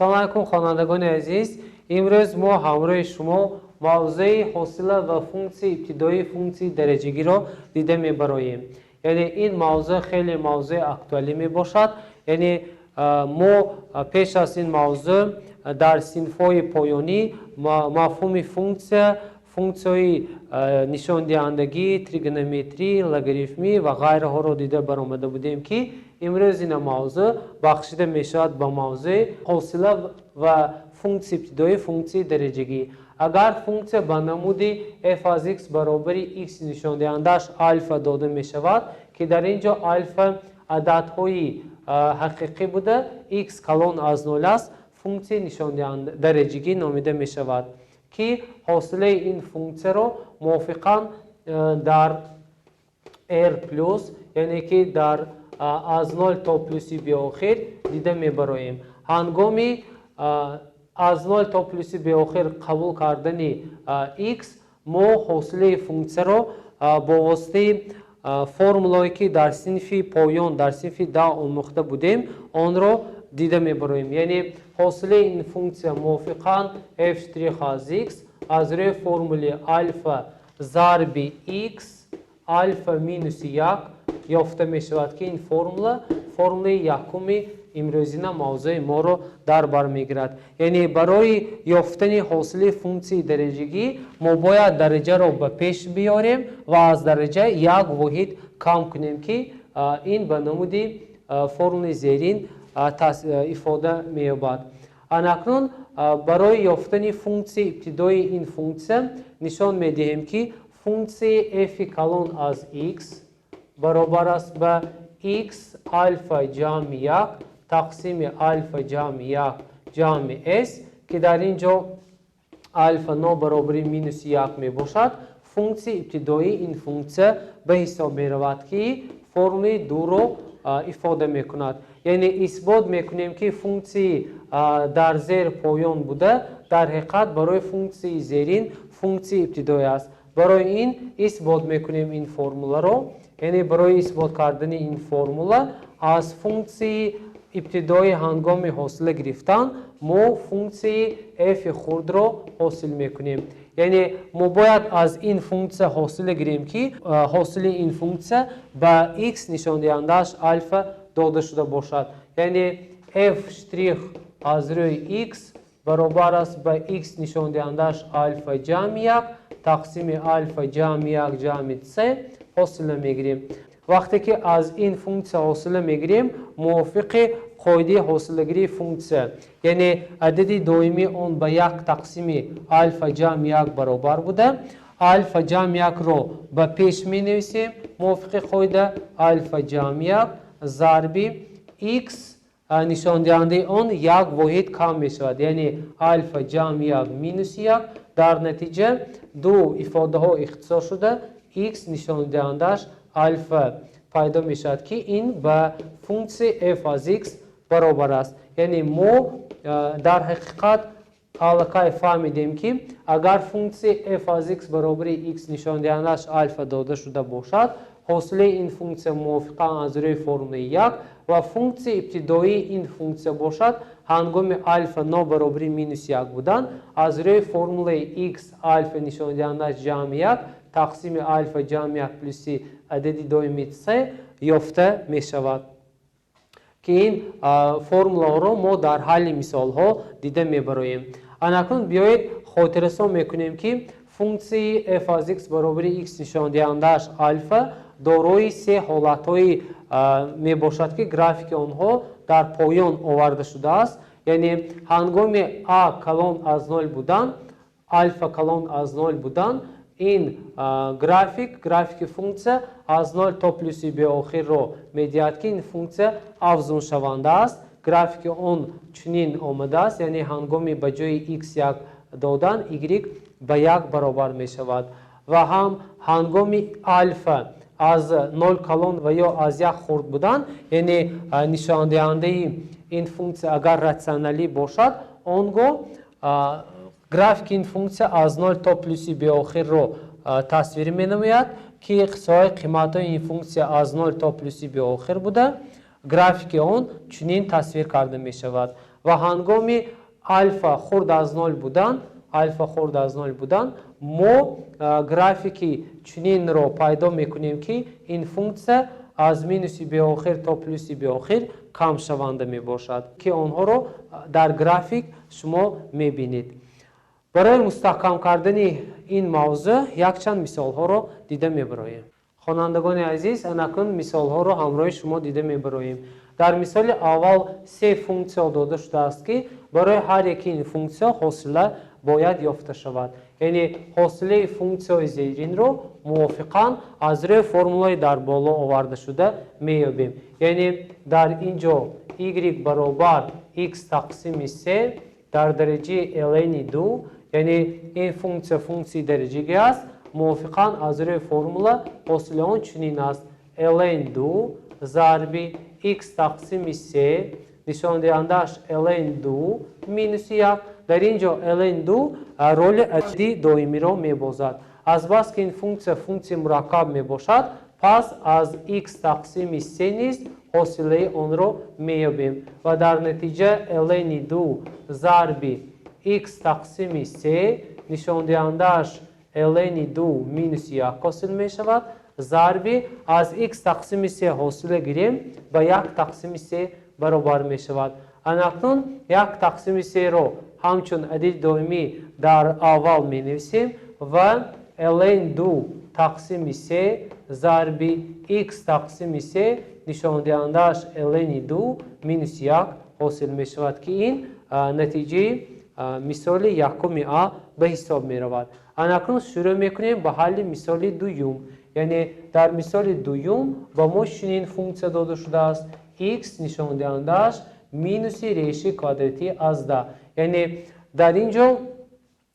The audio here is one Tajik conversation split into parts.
Салом алайкум, хонандагони азиз. Имрӯз мо ҳамроҳи шумо мавзӯи ҳосила ва функсияи ибтидоии функсияи дараҷагиро дида мебароем. Яъне ин мавзӯъ хеле мавзӯи актуалӣ мебошад. Яъне мо пеш аз ин мавзӯъ дар синфҳои поёнӣ мафҳуми функсия, функсияҳои нишондиҳандагӣ, тригонометрӣ, логарифмӣ ва ғайраҳоро дида баромада будем, ки имрӯз ин мавзӯъ бахшида мешавад ба мавзӯи ҳосила ва функсияи ибтидоии функсияи дараҷагӣ. Агар функсия ба намуди f аз x баробари x нишондиҳандааш алфа дода мешавад, ки дар ин ҷо алфа ададҳои ҳақиқӣ буда, x калон аз нол аст, функсияи нишондиҳанда дараҷагӣ номида мешавад, ки ҳосилаи ин функсияро мувофиқан дар r плюс, яъне ки дар аз нол то плюси беохир дида мебароем. Ҳангоми аз нол то плюси беохир қабул кардани x мо ҳосилаи функсияро бо воситаи формулое, ки дар синфи поён, дар синфи 10 омӯхта будем, онро дида мебароем. Яъне ҳосилаи ин функсия мувофиқан f штрих аз x аз рӯи формули алфа зарби x алфа минуси як ёфта мешавад, ки ин формула формулаи якуми имрӯзина мавзӯи моро дар бар мегирад. Яъне барои ёфтани ҳосили функсияи дараҷагӣ мо бояд дараҷаро ба пеш биёрем ва аз дараҷа як воҳид кам кунем, ки ин ба намуди формулаи зерин ифода меёбад. Анакнун барои ёфтани функсияи ибтидоии ин функсия нишон медиҳем, ки функсияи f калон аз x баробар аст ба x алфа ҷамъи як тақсими алфа ҷамъи як ҷамъи s, ки дар ин ҷо алфа нобаробари минуси як мебошад, функсияи ибтидоии ин функсия ба ҳисоб меравад, ки формулаи дуро ифода мекунад. Яъне исбот мекунем, ки функсияи дар зер поён буда дар ҳақиқат барои функсияи зерин функсияи ибтидоӣ аст. Барои ин исбот мекунем ин формуларо. Яъне барои исбот кардани ин формула аз функсияи ибтидоӣ ҳангоми ҳосила гирифтан мо функсияи f хурдро ҳосил мекунем. Яъне мо бояд аз ин функсия ҳосила гирем, ки ҳосили ин функсия ба x нишондиҳандааш алфа дода шуда бошад. Яъне f штрих аз рӯи x баробар аст ба x нишондиҳандааш алфа ҷамъи як тақсими алфа ҷамъи як ҷамъи c ҳосила мегирем. Вақте ки аз ин функсия ҳосила мегирем, мувофиқи қоидаи ҳосилагирии функсия, яъне адади доимии он ба як тақсими алфа ҷамъи як баробар буда, алфа ҷамъи якро ба пеш менависем. Мувофиқи қоида алфа ҷамъи як зарби x нишондиҳандаи он як воҳид кам мешавад, яъне алфа ҷамъи як минуси як. Дар натиҷа ду ифодаҳо ихтисор шуда, x нишондиҳандааш алфа пайдо мешавад, ки ин ба функсияи f аз x баробар аст. Яъне мо дар ҳақиқат аллакай фаҳмидем, ки агар функсияи f аз x баробари x нишондиҳандааш алфа дода шуда бошад, ҳосилаи ин функсия мувофиқан аз рӯи формулаи як ва функсияи ибтидоии ин функсия бошад, ҳангоми алфа нобаробари минуси як будан аз рӯи формулаи x алфа нишондиҳандааш ҷамъи як тақсими алфа ҷамъи як плюси адади доимии c ёфта мешавад, ки ин формулаҳоро мо дар ҳалли мисолҳо дида мебароем. Анакнун биёед хотиррасон мекунем, ки функсияи f аз x баробари x нишондиҳандааш алфа дорои се ҳолатҳои мебошад, ки графики онҳо дар поён оварда шудааст. Яъне ҳангоми а калон аз нол будан, алфа калон аз нол будан, ин график, графики функсия аз нол то плюси беохирро медиҳад, ки ин функсия афзуншаванда аст. Графики он чунин омадааст, яъне ҳангоми ба ҷои x як додан y ба як баробар мешавад. Ва ҳам ҳангоми алфа аз нол калон ва ё аз як хурд будан, яъне нишондиҳандаи ин функсия агар ратсионалӣ бошад, он гоҳ графики ин функсия аз нол то плюси беохирро тасвир менамояд, ки соҳаи қиматҳои ин функсия аз нол то плюси беохир буда, графики он чунин тасвир карда мешавад. Ва ҳангоми алфа хурд аз нол будан, алфа хурд аз нол будан, мо графики чунинро пайдо мекунем, ки ин функсия аз минуси беохир то плюси беохир камшаванда мебошад, ки онҳоро дар график шумо мебинед. Барои мустаҳкам кардани ин мавзӯъ якчанд мисолҳоро дида мебароем. Хонандагони азиз, анакун мисолҳоро ҳамроҳи шумо дида мебароем. Дар мисоли аввал се функсия дода шудааст, ки барои ҳар яки ин функсия ҳосила бояд ёфта шавад. Яъне ҳосилаи функсияҳои зеринро мувофиқан аз рӯи формулаи дар боло овардашуда меёбем. Яъне дар ин ҷо y баробар x тақсими се дар дараҷаи ln ду, яъне ин функсия функсияи дараҷагӣ аст. Мувофиқан аз рӯи формула ҳосили он чунин аст: ln ду зарби x тақсими се нишондиҳандааш ln ду минуси як. Дар ин ҷо ln ду роли адади доимиро мебозад. Азбаски ин функсия функсияи мураккаб мебошад, пас аз x тақсими се низ ҳосилаи онро меёбем ва дар натиҷа ln ду зарби x тақсими се нишондиҳандааш ln ду минуси як ҳосил мешавад, зарби аз x тақсими се ҳосила гирем, ба як тақсими се баробар мешавад. Анакнун як тақсими серо ҳамчун адади доимӣ дар аввал менависем ва ln ду тақсими се зарби x тақсими се нишондиҳандааш ln ду минуси як ҳосил мешавад, ки ин натиҷаи мисоли якуми а ба ҳисоб меравад. Анакнун шурӯъ мекунем ба ҳалли мисоли дуюм. Яъне дар мисоли дуюм ба мо чунин функсия дода шудааст: x нишондиҳандааш минуси реши квадратӣ аз 10. Яъне дар ин ҷо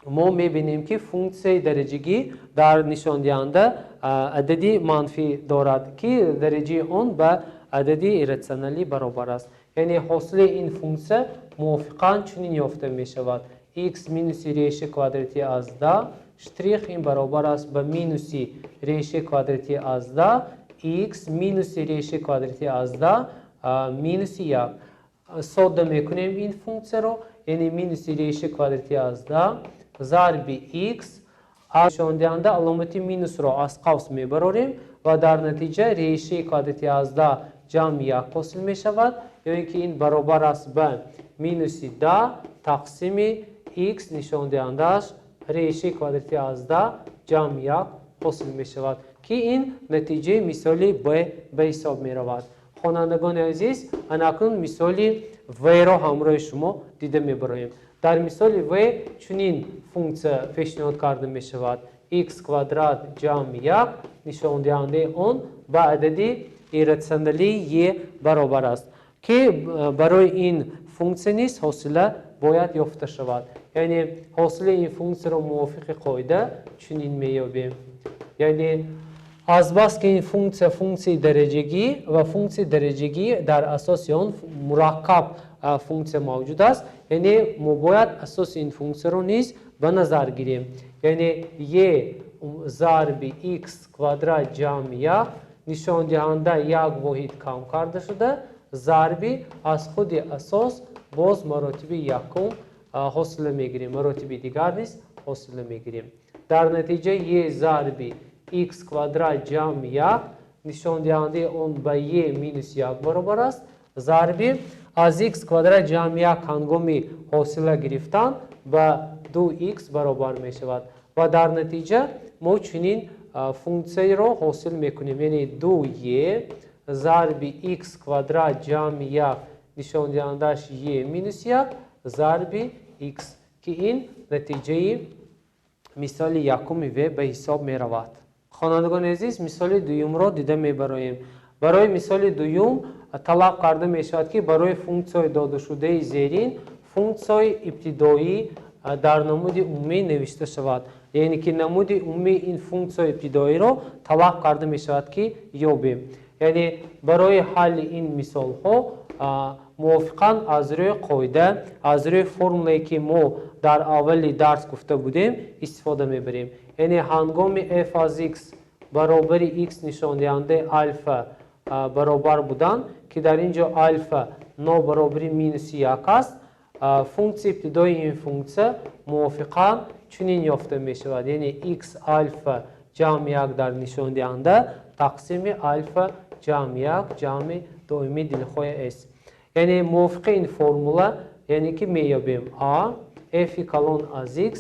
мо мебинем, ки функсияи дараҷагӣ дар нишондиҳанда адади манфӣ дорад, ки дараҷаи он ба адади ирратсионалӣ баробар аст. Яъне ҳосили ин функсия мувофиқан чунин ёфта мешавад: x минуси реши квадратӣ аз 10 штрих ин баробар аст ба минуси реши квадратӣ аз 10 x минуси реши квадратӣ аз 10 минуси як. Содда мекунем ин функсияро, яъне минуси реши квадратӣ аз 10 зарби x, нишондиҳанда аломати минусро аз қавс мебарорем ва дар натиҷа реши квадрати аз 10 ҷамъи як ҳосил мешавад, ё ин ки ин баробар аст ба минуси 10 тақсими x нишондиҳандааш реши квадрати аз 10 ҷамъи як ҳосил мешавад, ки ин натиҷаи мисоли б ба ҳисоб меравад. Хонандагони азиз, анакнун мисоли в-ро ҳамроҳи шумо дида мебароем. Дар мисоли в чунин функсия пешниҳод карда мешавад: x квадрат ҷамъи як нишондиҳандаи он ба адади ирратсионалии е баробар аст, ки барои ин функсия низ ҳосила бояд ёфта шавад. Яъне ҳосили ин функсияро мувофиқи қоида чунин меёбем. Яъне азбаски ин функсия функсияи дараҷагӣ ва функсияи дараҷагӣ дар асоси он мураккаб функсия мавҷуд аст, яъне мо бояд асоси ин функсияро низ ба назар гирем. Яъне е зарби x квадрат ҷамъи як нишондиҳанда як воҳид кам карда шуда зарби аз худи асос боз маротиби якум ҳосила мегирем, маротиби дигар низ ҳосила мегирем. Дар натиҷа е зарби x квадрат ҷамъи як нишондиҳандаи он ба е минус як баробар аст, зарби аз x квадрат ҷамъи як ҳангоми ҳосила гирифтан ба 2x баробар мешавад ва дар натиҷа мо чунин функсияро ҳосил мекунем, яъне 2е зарби x квадрат ҷамъи як нишондиҳандааш е минус як зарби x, ки ин натиҷаи мисоли якуми в ба ҳисоб меравад. Хонандагони азиз, мисоли дуюмро дида мебароем. Барои мисоли дуюм талаб карда мешавад, ки барои функсияҳои додашудаи зерин функсияҳои ибтидоӣ дар намуди умумӣ навишта шавад. Яъне ки намуди умумии ин функсияҳои ибтидоиро талаб карда мешавад, ки ёбем. Яъне барои ҳалли ин мисолҳо мувофиқан аз рӯи қоида, аз рӯи формулае, ки мо дар аввали дарс гуфта будем, истифода мебарем. Яъне ҳангоми f аз x баробари x нишондиҳандаи алфа баробар будан, ки дар ин ҷо алфа нобаробари минуси як аст. Функсияи ибтидоии ин функсия мувофиқан чунин ёфта мешавад, яъне x алфа ҷамъ як дар нишондиҳанда тақсими алфа ҷамъ як ҷамъи доимии дилхоҳи s. Яъне мувофиқи ин формула, яъне ки меёбем а f калон аз x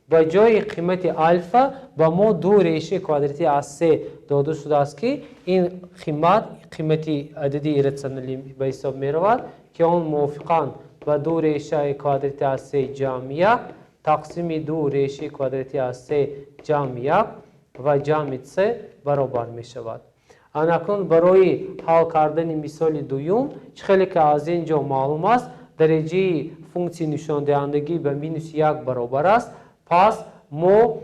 ба ҷои қимати алфа ба мо ду решаи квадратӣ аз се дода шудааст, ки ин қимат қимати адади ирратсионалӣ ба ҳисоб меравад, ки он мувофиқан ба ду решаи квадратӣ аз се ҷамъ як тақсими ду решаи квадратӣ аз се ҷамъ як ва ҷамъи с баробар мешавад. Анакнун барои ҳал кардани мисоли дуюм, чӣ хеле ки аз ин ҷо маълум аст, дараҷаи функсияи нишондиҳандагӣ ба минус як баробар аст. Пас мо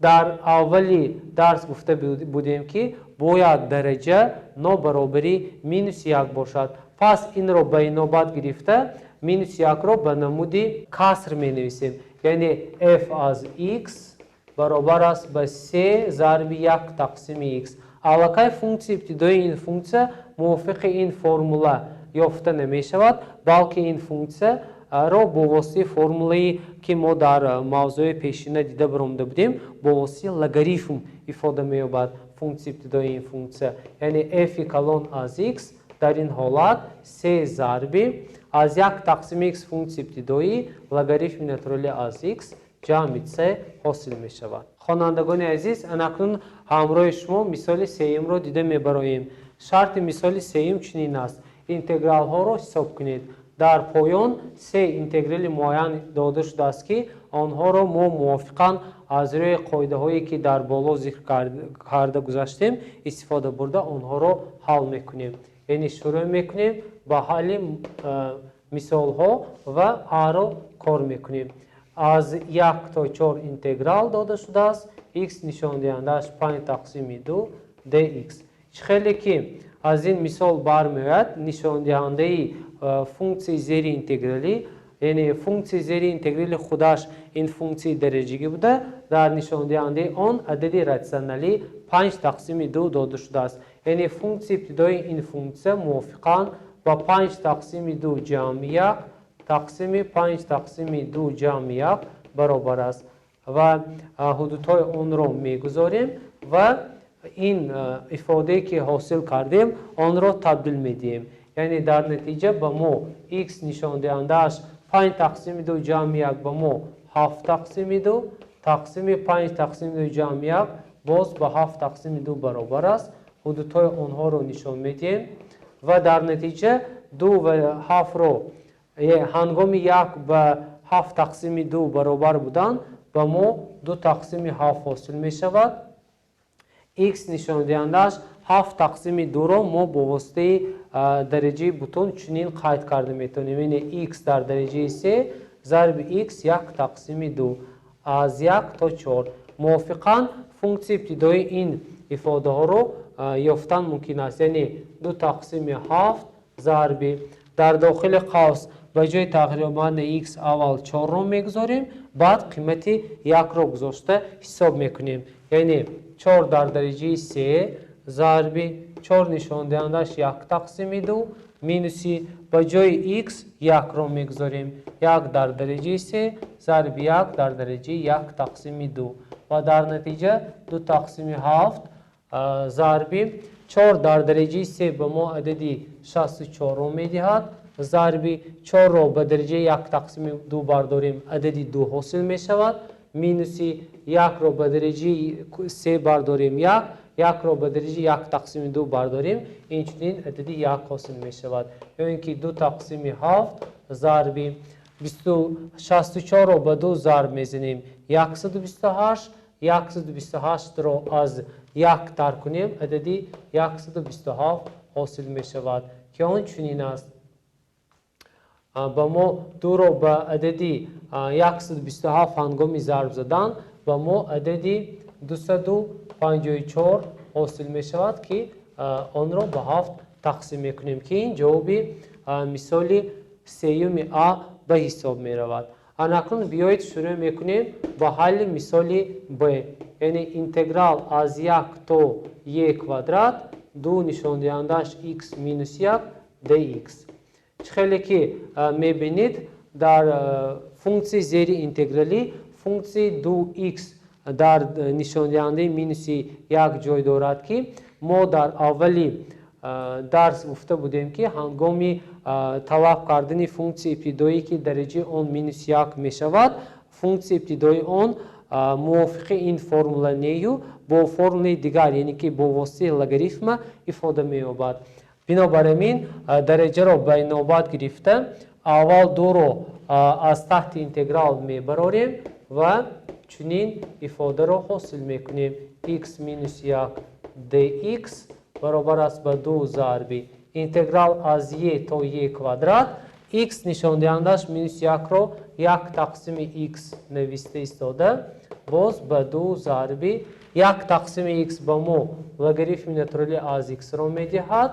дар аввали дарс гуфта будем, ки бояд дараҷа нобаробари минус як бошад. Пас инро ба инобат гирифта минус якро ба намуди каср менависем, яъне f аз x баробар аст ба се зарби як тақсими x. Аллакай функсияи ибтидоии ин функсия мувофиқи ин формула ёфта намешавад, балки ин функсияро бо воситаи формулае, ки мо дар мавзӯи пешина дида баромада будем, бо воситаи логарифм ифода меёбад функсияи ибтидоии ин функсия. Яъне f калон аз x дар ин ҳолат се зарби аз як тақсими x функсияи ибтидоӣ логарифми натуралӣ аз x ҷамъи с ҳосил мешавад. Хонандагони азиз, анакнун ҳамроҳи шумо мисоли сеюмро дида мебароем. Шарти мисоли сеюм чунин аст: интегралҳоро ҳисоб кунед. Дар поён се интеграли муайян дода шудааст, ки онҳоро мо мувофиқан аз рӯи қоидаҳое, ки дар боло зикр карда гузаштем, истифода бурда онҳоро ҳал мекунем. Яъне шурӯъ мекунем ба ҳалли мисолҳо ва аро кор мекунем. Аз як то чор интеграл дода шудааст, x нишондиҳандааш панҷ тақсими ду dx. Чӣ хеле ки аз ин мисол бармеояд, нишондиҳандаи функсияи зери интегралӣ, яъне функсияи зери интеграли худаш ин функсияи дараҷагӣ буда, дар нишондиҳандаи он адади ратсионалӣ панҷ тақсими ду дода шудааст. Яъне функсияи ибтидоии ин функсия мувофиқан ба панҷ тақсими ду ҷамъи як тақсими панҷ тақсими ду ҷамъи як баробар аст ва ҳудудҳои онро мегузорем ва ин ифодае, ки ҳосил кардем, онро табдил медиҳем. Яъне дар натиҷа ба мо x нишондиҳандааш панҷ тақсими ду ҷамъи як ба мо ҳафт тақсими ду тақсими панҷ тақсими ду ҷамъи як боз ба ҳафт тақсими ду баробар аст. Ҳудудҳои онҳоро нишон медиҳем ва дар натиҷа ду ва ҳафтро ҳангоми як ба ҳафт тақсими ду баробар будан ба мо ду тақсими ҳафт ҳосил мешавад. X нишондиҳандааш ҳафт тақсими дуро мо бо воситаи дараҷаи бутун чунин қайд карда метавонем, яъне x дар дараҷаи се зарби x як тақсими ду аз як то чор. Мувофиқан функсияи ибтидоии ин ифодаҳоро ёфтан мумкин аст, яъне ду тақсими ҳафт зарби дар дохили қавс ба ҷои тағйирёбандаи x аввал чорро мегузорем, баъд қимати якро гузошта ҳисоб мекунем, яъне чор дар дараҷаи се зарби чор нишондиҳандааш як тақсими ду минуси ба ҷои x якро мегузорем, як дар дараҷаи се зарби як дар дараҷаи як тақсими ду ва дар натиҷа ду тақсими ҳафт зарби чор дар дараҷаи се ба мо адади шасту чорро медиҳад, зарби чорро ба дараҷаи як тақсими ду бардорем, адади ду ҳосил мешавад, минуси якро ба дараҷаи се бардорем, як, якро ба дараҷаи як тақсими ду бардорем, инчунин адади як ҳосил мешавад. Ё ин ки ду тақсими ҳафт зарби шасту чорро ба ду зарб мезанем, 128, 128-ро аз як тар кунем, адади 127 ҳосил мешавад, ки он чунин аст. Ба мо дуро ба адади 127 ҳангоми зарб задан ба мо адади 254 ҳосил мешавад, ки онро ба ҳафт тақсим мекунем, ки ин ҷавоби мисоли сеюми а ба ҳисоб меравад. Анакнун биёед шурӯъ мекунем ба ҳалли мисоли б, яъне интеграл аз як то е квадрат ду нишондиҳандааш x минус як dx. Чӣ хеле ки мебинед, дар функсияи зери интегралӣ функсияи 2х дар нишондиҳандаи минуси 1 ҷой дорад, ки мо дар аввали дарс гуфта будем, ки ҳангоми талаб кардани функсияи ибтидоӣ, ки дараҷаи он минус 1 мешавад, функсияи ибтидоии он мувофиқи ин формула нею бо формулаи дигар, яъне ки бо воситаи логарифма ифода меёбад. Бинобар ин дараҷаро ба инобат гирифта, аввал 2-ро аз таҳти интеграл мебарорем ва чунин ифодаро ҳосил мекунем: x минус 1 dx баробар аст ба 2 зарби интеграл аз e то e квадрат, x нишондиҳандааш минус 1-ро 1 тақсими x нависта истода, боз ба 2 зарби 1 тақсими x ба мо логарифми натуралӣ аз x-ро медиҳад,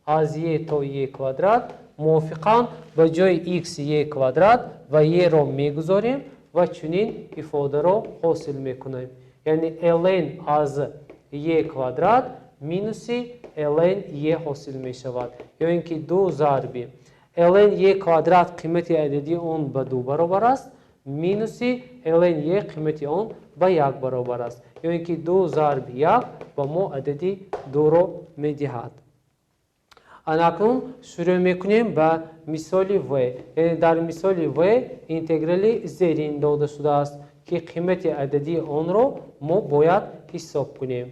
аз e то e квадрат. Мувофиқан ба ҷои x e квадрат ва e-ро мегузорем ва чунин ифодаро ҳосил мекунем, яъне ln аз e квадрат минуси ln e ҳосил мешавад, ё ин ки 2 зарби ln e квадрат қимати ададии он ба 2 баробар аст, минуси ln e қимати он ба 1 баробар аст, ё ин ки 2 зарби 1 ба мо адади 2-ро медиҳад. Анакнун шурӯъ мекунем ба мисоли в. Яъне дар мисоли в интеграли зерин дода шудааст, ки қимати ададии онро мо бояд ҳисоб кунем.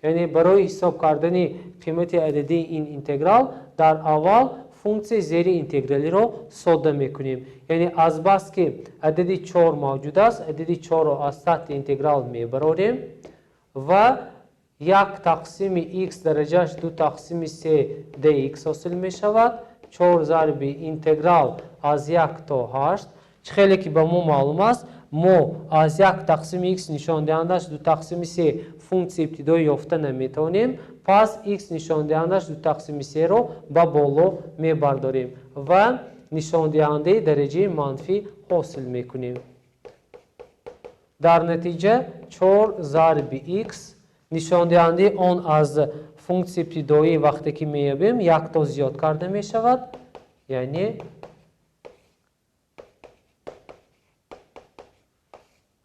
Яъне барои ҳисоб кардани қимати ададии ин интеграл дар аввал функсияи зери интегралиро содда мекунем. Яъне азбаски адади 4 мавҷуд аст, адади 4-ро аз таҳти интеграл мебарорем ва 1 тақсими x дараҷааш 2 тақсими 3 dx ҳосил мешавад. 4 зарби интеграл аз 1 то 8. Чӣ хеле ки ба мо маълум аст, мо аз 1 тақсими x нишондиҳандааш 2 тақсими 3 функсияи ибтидоӣ ёфта наметавонем, пас x нишондиҳандааш 2 тақсими 3-ро ба боло мебардорем ва нишондиҳандаи дараҷаи манфӣ ҳосил мекунем. Дар натиҷа 4 зарби x нишондиҳандаи он аз функсияи ибтидоӣ вақте ки меёбем, як то зиёд карда мешавад, яъне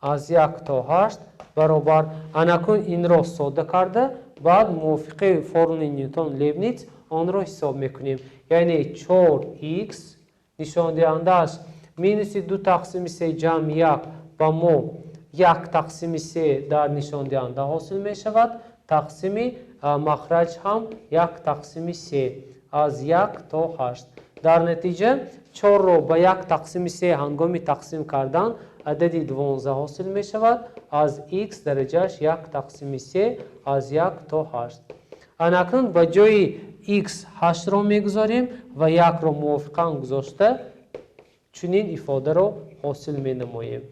аз 1 то 8 баробар. Анакун инро содда карда, баъд мувофиқи формулаи Ньютон Лейбниц онро ҳисоб мекунем. Яъне 4x нишондиҳандааш минуси 2 тақсими 3 ҷамъ 1 ба мо 1 тақсими 3 дар нишондиҳанда ҳосил мешавад, тақсими махраҷ ҳам 1 тақсими 3 аз 1 то 8. Дар натиҷа 4-ро ба 1 тақсими 3 ҳангоми тақсим кардан адади 12 ҳосил мешавад, аз x дараҷааш 1 тақсими 3 аз 1 то 8. Анакнун ба ҷои x 8-ро мегузорем ва 1-ро мувофиқан гузошта чунин ифодаро ҳосил менамоем.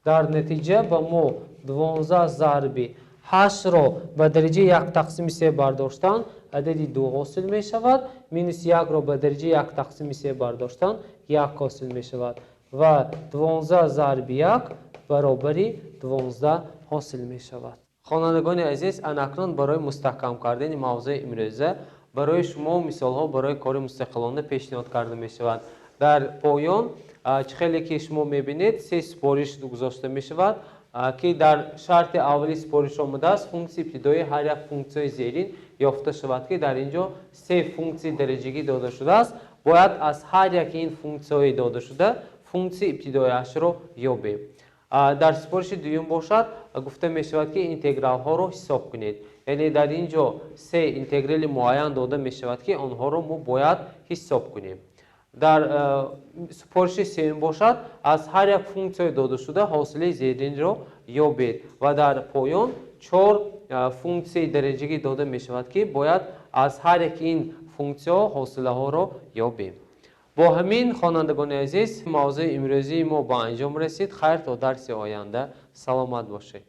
Дар натиҷа ба мо 12 зарби 8-ро ба дараҷаи 1 тақсими 3 бардоштан адади 2 ҳосил мешавад, минус 1-ро ба дараҷаи 1 тақсими 3 бардоштан 1 ҳосил мешавад ва 12 зарби 1 баробари 12 ҳосил мешавад. Хонандагони азиз, анакнун барои мустаҳкам кардани мавзӯи имрӯза барои шумо мисолҳо барои кори мустақилона пешниҳод карда мешаванд. Дар поён чӣ хеле ки шумо мебинед, 3 супориш гузошта мешавад, ки дар шарти аввали супориш омадааст функсияи ибтидоии ҳар як функсияи зерин ёфта шавад, ки дар ин ҷо 3 функсияи дараҷагӣ дода шудааст. Бояд аз ҳар яки ин функсияҳои додашуда функсияи ибтидоиашро ёбем. Дар супориши дуюм бошад, гуфта мешавад, ки интегралҳоро ҳисоб кунед. Яъне дар ин ҷо 3 интеграли муайян дода мешавад, ки онҳоро мо бояд ҳисоб кунем. Дар супориши сеюм бошад, аз ҳар як функсияи додашуда ҳосилаи зеринро ёбед ва дар поён 4 функсияи дараҷагӣ дода мешавад, ки бояд аз ҳар яки ин функсияҳо ҳосилаҳоро ёбем. Бо ҳамин, хонандагони азиз, мавзӯи имрӯзии мо ба анҷом расид. Хайр, то дарси оянда саломат бошед.